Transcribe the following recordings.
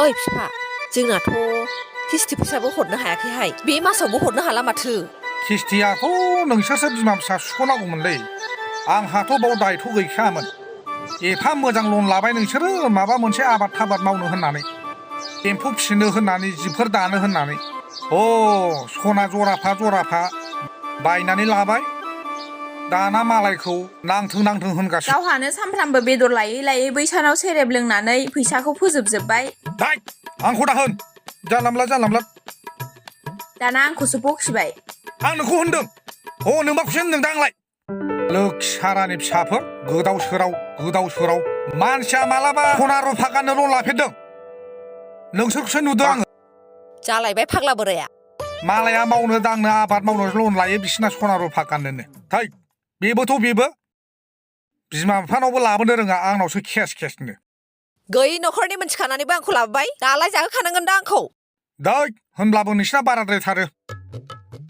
ओइ बिफा जोंनाथ' किस्ति फैसाबो हरनो हायाखैहाय बे मासावबो हरनो हाला माथो किस्तियाथ' नोंसोरसो बिमा फिसा सुख'नांगौमोनलै आंहाथ' बाव दायथ' गैखायामोन एफा मोजां लन लाबाय नोंसोरो माबा मोनसे आबाद थाबाद मावनो होननानै एम्फौ फिसिनो होननानै जिफोर दानो होननानै सना जराफा बायनानै लाबाय दाना मालायखौ नांथों होनगासिनो गावहानो सानफ्रामबो बेदर लायै लायै बैसानाव सेरेब लोंनानै फैसाखौ फोजोबजोब्बाय आंखौ दाहोन जानला दाना आंखौसो बखिबाय आं नोंखौ होनदों नोंबाखौसो होनदों दा आंलाय लोखि सारानि फिसाफोर गोदाव सोराव मानसिया मालाबा सना रुफा गाननो लन लाफेरदों नोंसोरखौसो नुदों आङो जालायबाय फाग्ला बोराया मालाया मावनो दांनो आबाद मावनो लन लायो बिसिना सना रुफा गाननोनो बेबो बिमा बिफानावबो लाबोनो रोङा आंनावसो केसनो गैयि न'खरनि मोनथिखानानैबो आंखौ लाबोबाय दालाय जाहोखानांगोन दा आंखौ होनब्लाबो नोंसिना बाराद्रायथारो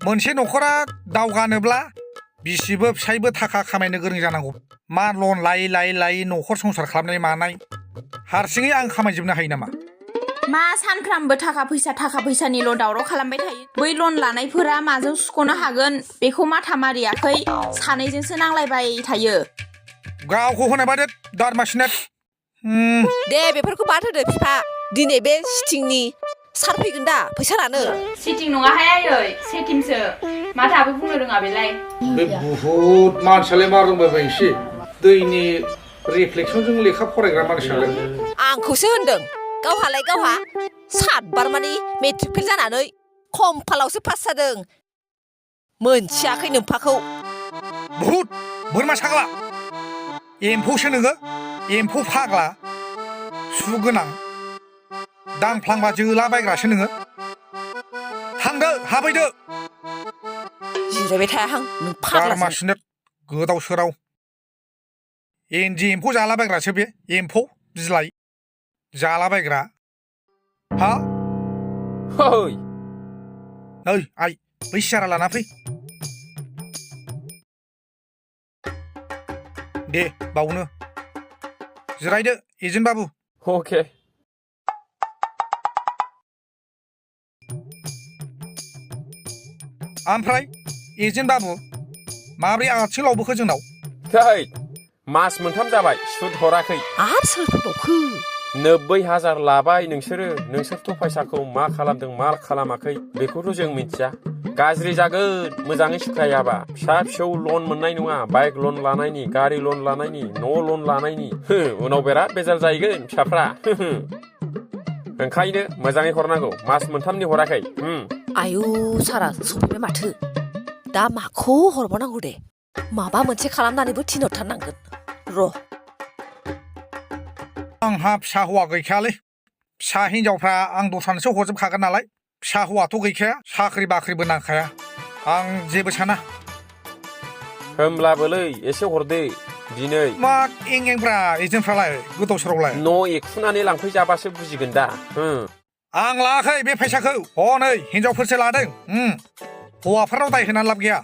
मोनसे न'खरा दावगानोब्ला बिसिबो फिसायबो थाखा खामायनो गोरों जानांगौ मा लन लायै न'खर संसार खालामनाय मानाय हारसिङै आं खामायजोबनो हायो नामा मा सानफ्रामबो थाखा फैसानिल' दावराव खालामबाय थायो बै लन लानायफोरा माजों सुख'नो हागोन बेखौ माथा मारियाखै सानैजोंसो नांलायबाय थायो गावखौ होनाय बादि दारमासिनेट दे बेफोरखौ बाद होदो बिफा दिनै बे सिटिंनि सार फैगोन दा फैसा लानो सिटिं नङाहाय आयै सेटिंसो माथाबो बुंनो रोङा बेलाय बे बुहुद मानसियालाय मा रोंबाय एसे दैनि रिफ्लेक्सनजों लेखा फरायग्रा मानसियालाय आंखौसो होनदों गावहा 7 बार मानि मेट्रिक फेल जानानै कम्पालावसो पास जादों मोनथियाखै नोम्फाखौ बुहुद बोरमा साग्ला एम्फौसो नोङो एम्फौ फाग्ला सुगोनां दांफ्लांबा जोलाबायग्रासो नोङो थांदो हाबैदो जिरायबाय थायाहां नों फाग्लासो गोदाव सोराव एनजि एम्फौ जालाबायग्रासो बे एम्फौ बिलाइ जालाबायग्रा हा ओइ आइ बै सियारा लाना फै दे बावनो जिरायदो एजेन्ट बाबु अके ओमफ्राय एजेन्ट बाबु माब्रै आथिं लावबोखो जोंनाव मास मोनथाम जाबाय सुद हराखै आर सोर फैबावखो 90,000 लाबाय नोंसोरथ' फैसाखौ मा खालामदों मा खालामाखै बेखौथ' जों मिथिया गाज्रि जागोन मोजाङै सुखायाबा फिसा लन मोननाय नङा बाइक लन लानायनि गारि लन लानायनि न' लन लानायनि उनाव बिराद बेजाल जाहैगोन फिसाफ्रा ओंखायनो मोजाङै हरनांगौ मास मोनथामनि हराखै आयु सारा सफैबाय माथो दा माखौ हरबावनांगौ दे माबा मोनसे खालामनानैबो थिनहरथारनांगोन र' आंहा फिसा हौवा गैखायालै फिसा हिनजावफ्रा आं दस्रानोसो हरजोबखागोन नालाय फिसा हौवाथ' गैखाया साख्रि बाख्रिबो नांखाया आं जेबो साना होमब्लाबोलै एसे हरदो दिनै मा एंब्रा एजेन्टफ्रालाय गोदाव सोरावलाय न' एखुनानै लांफैजाबासो बुजिगोन दा आं लायाखै बे फैसाखौ हनै हिनजावफोरसो लादों हौवाफोरनाव दाय होनानै लाब गैया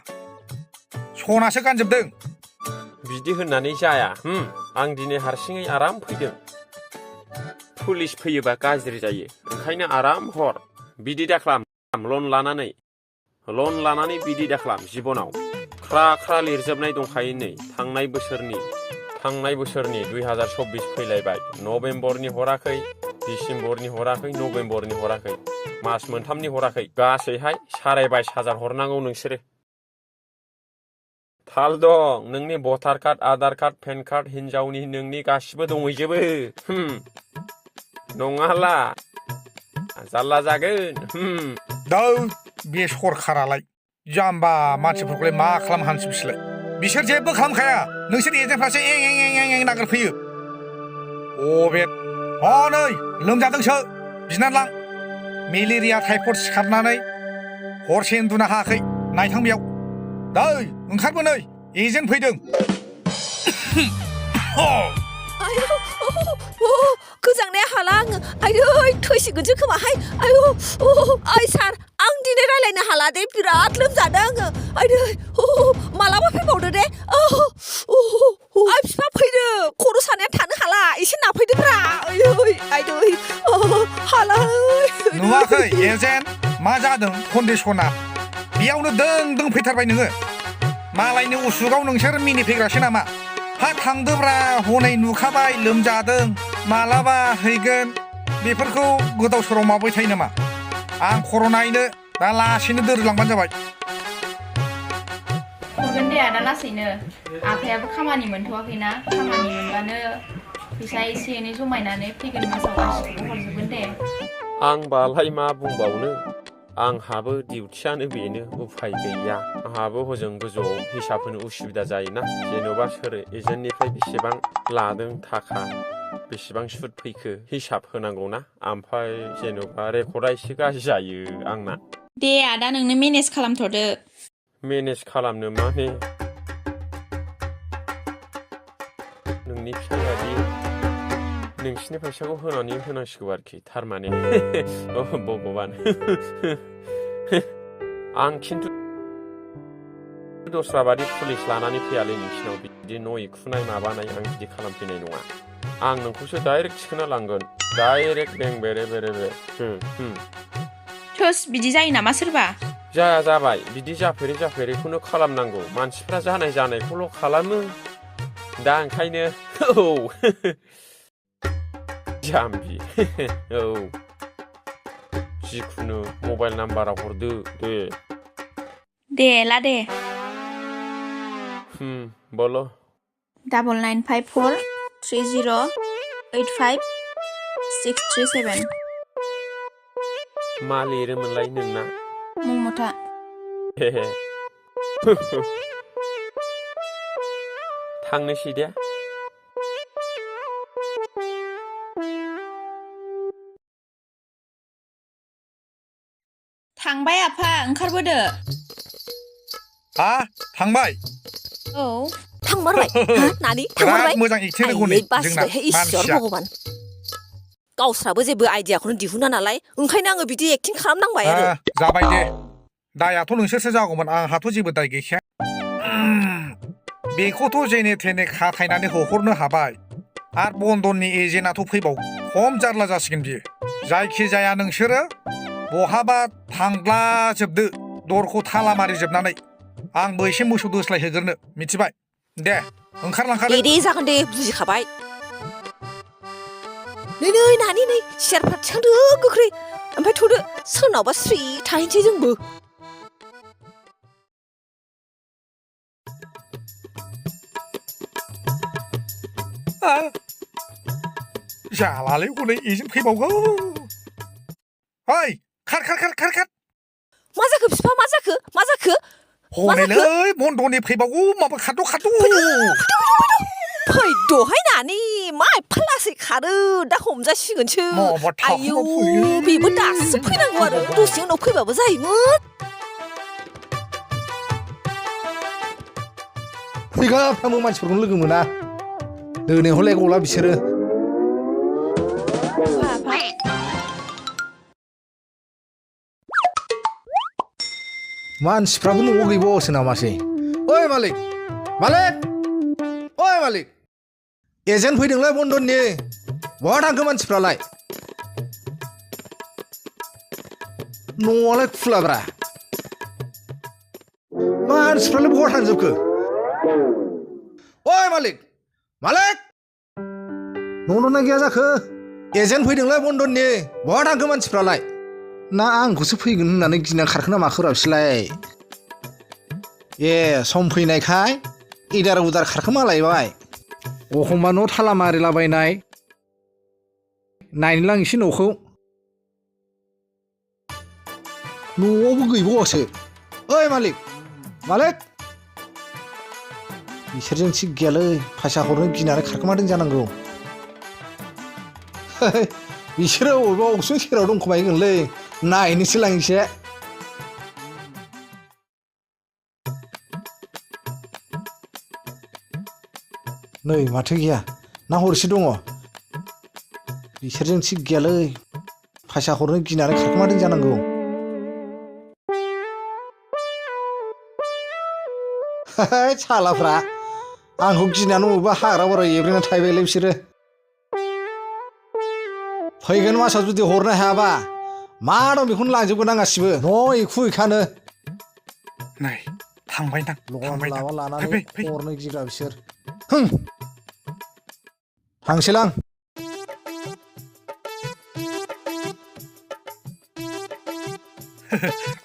सनासो गानजोबदों बिदि होननानै जाया आं दिनै हारसिङै आराम फैदों पुलिस फैयोबा गाज्रि जायो ओंखायनो आराम हर बिदि दाख्लाम लन लानानै बिदि दाख्लाम जिबनाव ख्रा लिरजोबनाय दंखायो नै थांनाय बोसोरनि 2024 फैलायबाय नभेम्बरनि हराखै डिसेम्बरनि हराखै नभेम्बरनि हराखै मास मोनथामनि हराखै गासैहाय 5,500 हरनांगौ नोंसोरो थाल दं नोंनि voter card Aadhaar card pan card हिनजावनि नोंनि गासिबो दंहैजोबो नङाला जारला जागोन बे सरखारालाय जाम्बा मानसिफोरखौलाय मा खालाम हानसै बिसोर जेबो खालामखाया नोंसोर एजेन्टफ्रासो एं नागिरफैयो नै लोमजादोंसो बिनानै लां मेलेरिया टाइफड सिखारनानै हरसे उन्दुनो हायाखै नायथां बेयाव ओंखारबो नै एजेन्ट फैदों गोजांनाया हाला आङो आयै थैसिगोनसो खोमाहाय आयु आइ सार आं दिनै रायलायनो हाला दे बिराद लोमजादों आङो आयै मालाबा फैबावदो दे आइ बिफा फैदो खर' सानाया थानो हाला एसे नाफैदोब्रा आयै हाला नुवाखै एजेन्ट मा जादों कन्डिसना बेयावनो दों फैथारबाय नोङो मालायनि उसुगाव नोंसोर मिनिफैग्रासो नामा हा थांदोब्रा हनै नुखाबाय लोमजादों मालाबा हैगोन बेफोरखौ गोदाव सोराव माबाय थायो नामा आं खर' नायनो दा लासैनो दोरोदलांबानो जाबाय हरगोन दे आदा लासैनो आफायाबो खामानि मोनथ'वाखैना खामानि मोनबानो फैसा एसे एनै जमायनानै फैगोन मासाव गासिखौबो हरजोबगोन दे आंबालाय मा बुंबावनो आंहाबो डिउटियानो बेनो उफाय गैया आंहाबो हजों गोजौआव हिसाब होनो उसुबिदा जायोना जेन'बा सोर एजेन्टनिफ्राय बेसेबां लादों थाखा बेसेबां सुद फैखो हिसाब होनांगौना ओमफ्राय जेन'बा रेकर्डआ एसे गाज्रि जायो आंना दे आदा नोंनो मेनेज खालामथ'दो मेनेज खालामनो माने नोंनि फिसायादि नोंसिनि फैसाखौ होनानै होनांसिगौ आरोखि थारमाने भगबान आं खिन्थु दस्रा बादि पुलिस लानानै फैयालै नोंसिनाव बिदि न' इखुनाय माबानाय आं बिदि खालामफैनाय नङा आं नोंखौसो डाइरेक्ट थिखोना लांगोन डाइरेक्ट बें बेरे बेरे बे थोस बिदि जायो नामा सोरबा जाया जाबाय बिदि जाफेरैखौनो खालामनांगौ मानसिफ्रा जानायखौल' खालामो दा ओंखायनो औ जाम्बि औ जिखुनु मबाइल नाम्बारा हरदो दे ला दे बोलो 995430853637 मा लिरोमोनलाय नोंना ममता थांनोसै दे थांबाय आफा ओंखारबोदो हा थांबाय औ थांमारबाय नानि बिराद थांमारबाय मोजां एक्टिं रोंगौ नै जोंना बासिबायहाय इसोर मानसिया भगबान गावस्राबो जेबो आइडियाखौनो दिहुना नालाय ओंखायनो आङो बिदि एक्टिं खालामनांबाय आरो जाबाय दे दायाथ' नोंसोरसो जागौमोन आंहाथ' जेबो दाय गैखाया बेखौथ' जेने थेने खाथायनानै होहरनो हाबाय आरो बन्दननि एजेन्टआथ' फैबाव खम जारला जासिगोन बियो जायखिजाया नोंसोरो बहाबा थांब्लाजोबदो दरखौ थाला मारिजोबनानै आंबो एसे मोसौ दोस्लायहोगोरनो मिथिबाय दे ओंखारलांखादो दे जागोन दे बुजिखाबाय नै नानि नै सियारफ्रा थिखांदो गोख्रै ओमफ्राय थ'दो सोरनावबा स्रि थाहैनोसै जोंबो जालालै हनै एजेन्ट फैबावगौ ओइ खार मा जाखो बिफा मा जाखो हनैलै बन्दनि फैबावगौ माबा खारद' फैद'हाय नानि मा एफा लासै खारो दा हमजासिगोनसो आयौ बेबो दासो फैनांगौ आरो दसे उनाव फैबाबो जायोमोन फैगाफ्रामो मानसिफोरखौनो लोगो मोना दोनैहरलाय गला बिसोरो मानसिफ्राबो न'आव गैबावासो नामासै ओइ मालिक एजेन्ट फैदोंलाय बन्दननि बहा थांखो मानसिफ्रालाय न'आलाय खुलाब्रा मानसिफ्रालाय बहा थांजोबखो ओइ मालिक न'ना गैया जाखो एजेन्ट फैदोंलाय बन्दननि बहा थांखो मानसिफ्रालाय ना आंखौसो फैगोन होननानै गिना खारखोना माखोरा बिसोरलाय ए सम फैनायखाय इदार उदार खारखोमालायबाय एखमबा न' थाला मारिलाबायनाय नायनोलां एसे न'खौ न'आवबो गैबावासो ओइ मालिक बिसोरजों थिग गैयालै फैसा हरनो गिनानै खारखोमादों जानांगौ बिसोरो अबेबा अक्सुं सेराव दंखोमाहैगोनलै नायनोसो लांसै नै माथो गैया ना हरसे दङ बिसोरजों थिग गैयालै फैसा हरनो गिनानै खारखोमादों जानांगौ सालाफ्रा आंखौ गिनानै अबेबा हाग्रा बाराव एब्रेना थाहैबायलै बिसोरो फैगोन मासाव जुदि हरनो हायाबा मा दं बेखौनो लांजोबगोन आं गासिबो न' इखु इखानो नै थांबायदां लन थांबायदां लाबा लानानै फै फै हरनो गिग्रा बिसोर थांसैलां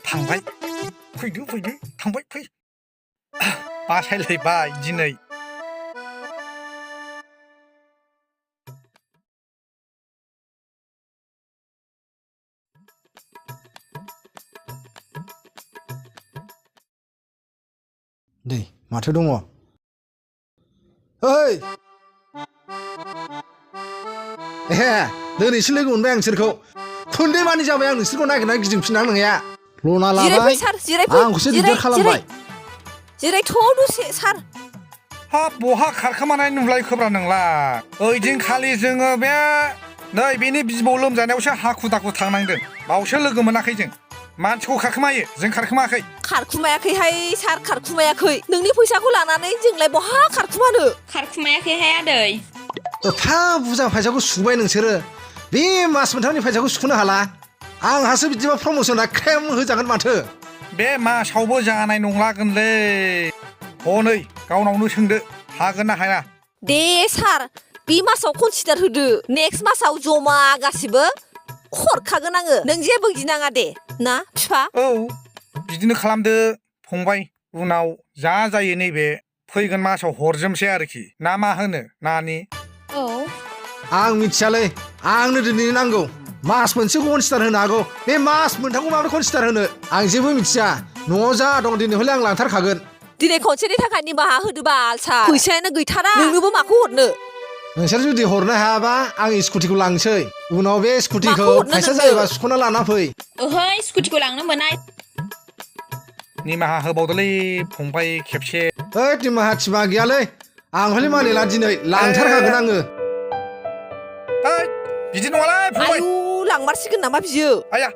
थांबाय फैदो थांबाय फै बासायलायबाय दिनै दे माथो दङ ओइ दिनैसो लोगो मोनबाय आं नोंसोरखौ खुन्दै मानि जाबाय आं नोंसोरखौ नागिरनानै गिदिंफिननां नोंया लना लाबाय सार जिरायफै आंखौसो दिगदार खालामबाय जिरायथ' दसे सार हाब बहा खारखोमानाय नुलायखोब्रा नोंलाय ओइदिनखालि जोङो बे नै बेनि बिबौ लोमजानायावसो हाखु दाखु थांनांदों बावसो लोगो मोनाखै जों मानसिखौ खारखोमायो जों खारखोमायाखै खारखुमायाखैहाय सार खारखुमायाखै नोंनि फैसाखौ लानानै जोंलाय बहा खारखुमानो खारखुमायाखैहाय आदै एफा बुरजा फैसाखौ सुबाय नोंसोरो बे मास मोनथामनि फैसाखौ सुख'नो हाला आंहासो बिदिबा प्रम'सना क्रेम होजागोन माथो बे मासावबो जानाय नंलागोनलै हनै गावनावनो सोंदो हागोन ना हाया दे सार बे मासाव कनसिडार होदो नेक्स्ट मासाव जमा गासिबो हरखागोन आङो नों जेबो गिनाङा दे ना फिफा औ बिदिनो खालामदो फंबाय उनाव जा जायो नैबे फैगोन मासाव हरजोबसै आरोखि ना मा होनो नानि औ आं मिथियालै आंनो दिनै नांगौ मास मोनसेखौ कनसिडार होनो हागौ बे मास मोनथामखौ माबोरै कनसिडार होनो आं जेबो मिथिया न'आव जा दं दिनै हले आं लांथारखागोन दिनै खनसेनि थाखाय निमाहा होदो बाल सार फैसायानो गैथारा नोंनोबो माखौ हरनो नोंसोर जुदि हरनो हायाबा आं स्कुटिखौ लांसै उनाव बे स्कुटिखौ माखौ हरनो फैसा नोंनो? जायोबा सुख'ना लाना फै ओहै स्कुटिखौ लांनो मोना निमाहा होबावदोलै फंबाय खेबसे ओइ दिमाहा थिमा गैयालै आं हले मानिला दिनै लांथारखागोन आङो ओइ बिदि नङालै फंबाय आयु लांमारसिगोन नामा बियो आया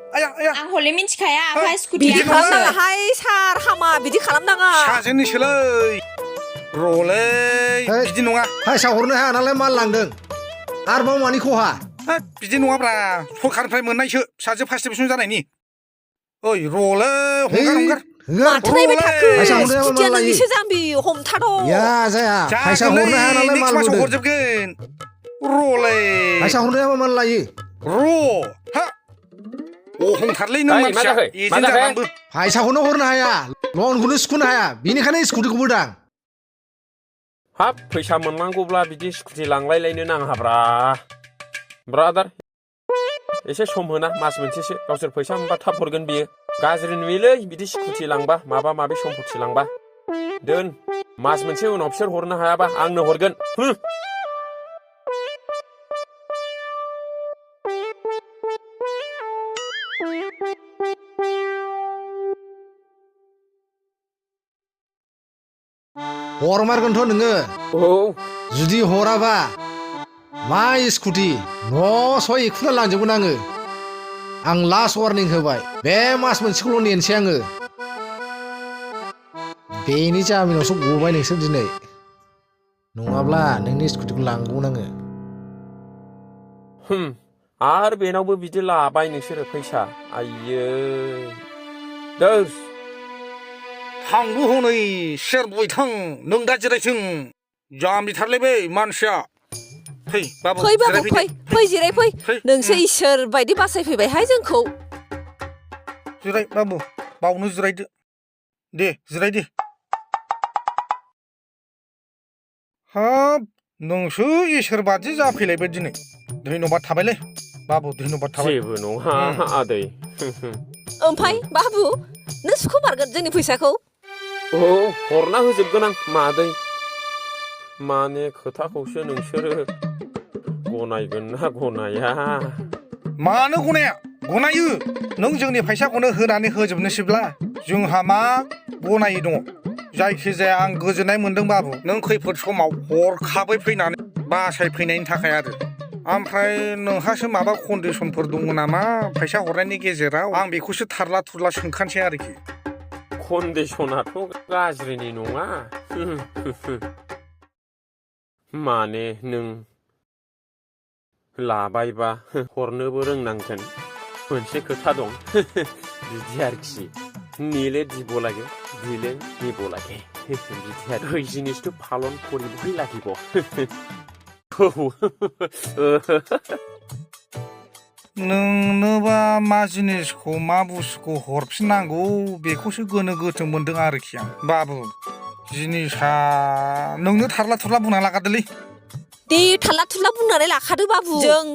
आं हले मिथिखाया आफा है, स्कुटिया बिदि बिदि नङा। खालामनाङाहाय सार हामा बिदि खालामनाङा साजोंनिसोलै रलै है। बिदि नङा फैसा हरनो हाया नालाय माल लांदों आरोबाव मानि खहा होद बिदि नङाब्रा सरखारनिफ्राय मोननायसो फिसाजो फार्स्ट डिभिसन जानायनि ओइ रलै हंगार माथो नायबाय थाखो फैसा हरनो हायाबा स्कुटिया माल लायो नोंनिसो जाम्बि हमथार' या जाया फैसा जागोनलै हरनो हाया नालाय नेक्स्ट माल मासाव बोदों हरजोबगोन रलै फैसा हरनो हायाबा माल लायो र' हा अहंथारलै नों ओइ, मा मानसिया जाखो? मा एजेन्ट जाखो? जानानैबो फैसाखौनो हरनो हाया लनखौनो सुख'नो हाया बेनिखायनो स्कुटिखौ बोदां हाब फैसा मोननांगौब्ला बिदि स्कुटि लांलायलायनो नाङाब्रा ब्रादार एसे सम होना मास मोनसेसो गावसोर फैसा मोनबा थाब हरगोन बियो गाज्रि नुयोलै बिदि स्कुटि लांबा माबा माबि सम्पति लांबा दोन मास मोनसे उनाव बिसोर हरनो हायाबा आंनो हरगोन हरमारगोनथ' नोङो औ जुदि हराबा मा स्कुटि न' स' एखुना लांजोबगोन आं लास्ट वार्निं होबाय बे मास मोनसेखौल' नेनोसै आङो बेनि जामिनावसो गबाय नोंसोर दिनै नङाब्ला नोंनि स्कुटिखौ लांगौमोन आङो आरो बेनावबो बिदि लाबाय नोंसोरो फैसा आइयै दोस थांबो हनै सेरबोय थां नों दा जिरायथों जाम्बिथारलै बै मानसिया फै बाबु फै बाबु जिरायफैदो। फै जिरायफै फै। नोंसो इसोर बायदि बासायफैबायहाय जोंखौ जिराय बाबु बावनो जिरायदो दे जिरायदो हाब नोंसो इसोर बादि जाफैलायबाय दिनै धन्यबाद थाबायलै बाबु धन्यबाद थाबाय जेबो नङा आदै ओमफ्राय बाबु नों सुख'मारगोन जोंनि फैसाखौ औ हरना होजोबगोन आं मादै माने खोथाखौसो नोंसोरो गनायगोन ना गनाया मानो गनाया गनायो नों जोंनि फैसाखौनो होनानै होजोबनोसैब्ला जोंहा मा गनायै दङ जायखिजाया आं गोजोननाय मोनदों बाबु नों खैफोद समाव हरखाबै फैनानै बासायफैनायनि थाखाय आरो ओमफ्राय नोंहासो माबा कन्डिसनफोर दङ नामा फैसा हरनायनि गेजेराव आं बेखौसो थारला थुरला सोंखानोसै आरोखि कन्डिसनाथ' गाज्रिनि नङा माने नों लाबायबा हरनोबो रोंनांगोन मोनसे खोथा दं बिदि आरोखि নিলে দিব লাগে দিলে নিব লাগে বিধি আৰু এই জিনিসটো পালন কৰিবই লাগিব नोंनोबा मा जिनिसखौ मा बुस्थुखौ हरफिननांगौ बेखौसो गोनो गोथो मोनदों आरोखि आं बाबु जिनिसा नोंनो थारला थुरला बुंना लागारदोलै दे थाल्ला थुल्ला बुंनानै लाखादो बाबु जों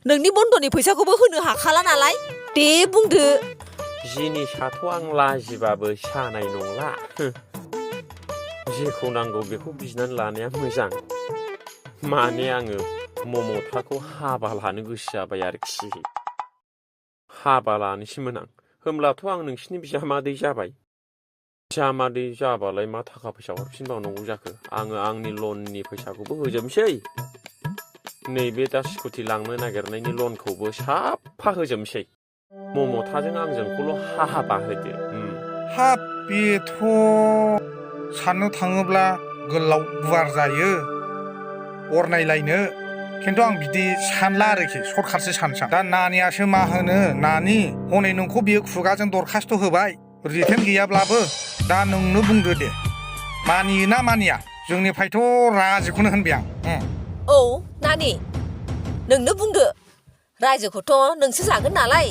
नोंनि बन्दनि फैसाखौबो होनो हाखाला नालाय दे बुंदो जिनिसाथ' आं लाजिबाबो सानाय नंला जेखौ नांगौ बेखौ बिनानै लानाया मोजां माने आङो ममताखौ हाबा लानो गोसो जाबाय आरोखि हाबा लानोसैमोन आं होमब्लाथ' आं नोंसिनि बिजामादै जाबाय बिजामादै जाबालाय मा थाखा फैसा हरफिनबावनांगौ जाखो आङो आंनि लननि फैसाखौबो होजोबनोसै नैबे दा स्कुटि लांनो नागिरनायनि लनखौबो साफा होजोबनोसै ममताजों आंजोंखौल' हाबा होदो हाब बेथ' साननो थाङोब्ला गोलाव गुवार जायो अरनायलायनो खिन्थु आं बिदि सानला आरोखि सर्टकाटसो सानसां दा नानियासो मा होनो नानि हनै नोंखौ बियो खुगाजों दरखास्त होबाय रिटेन गैयाब्लाबो दा नोंनो बुंदो दे मानियो ना मानिया जोंनिफ्रायथ' राजिखौनो होनबाय आं औ नानि नोंनो बुंदो रायजोखौथ' नोंसो जागोन नालाय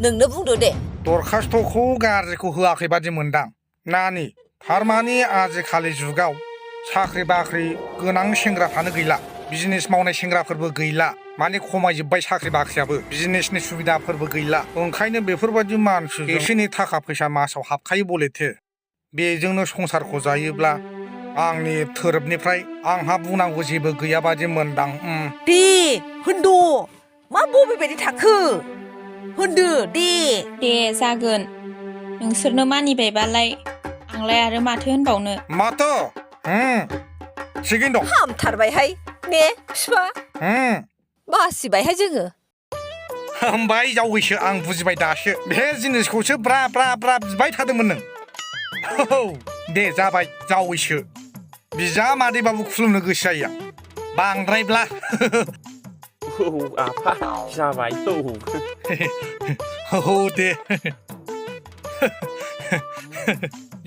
नोंनो बुंदो दे दरखास्तखौ गाज्रिखौ होआखै बादि मोनदां नानि थारमानि आजिखालि जुगाव साख्रि बाख्रि गोनां सेंग्राफ्रानो गैला बिजनेस मावनाय सेंग्राफोरबो गैला माने खमायजोब्बाय साख्रि बाख्रियाबो बिजनेसनि सुबिदाफोरबो गैला ओंखायनो बेफोरबायदि मानसि एसे एनै थाखा फैसा मासाव हाबखायो बलेथो बेजोंनो संसारखौ जायोब्ला आंनि थोरोबनिफ्राय आंहा बुंनांगौ जेबो गैया बादि मोनदां दे होनद' मा बबे बायदि थाखो होनदो दे जागोन नोंसोरनो मानिबायबालाय आंलाय आरो माथो होनबावनो माथो थिगैनो दं हामथारबायहाय ने फिफा बासिबायहाय जोङो होमबाय जावैसो आं बुजिबाय दासो बे जिनिसखौसो ब्रा ब्रा ब्रा बिबाय थादोंमोन नों दे जाबाय जावैसो बिजामादैबाबो खुलुमनो गोसो जायो आं बांद्रायब्ला औ आफा जाबाय औ दे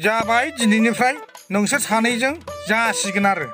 जाबाय दिनैनिफ्राय नोंसोर सानैजों जासिगोन आरो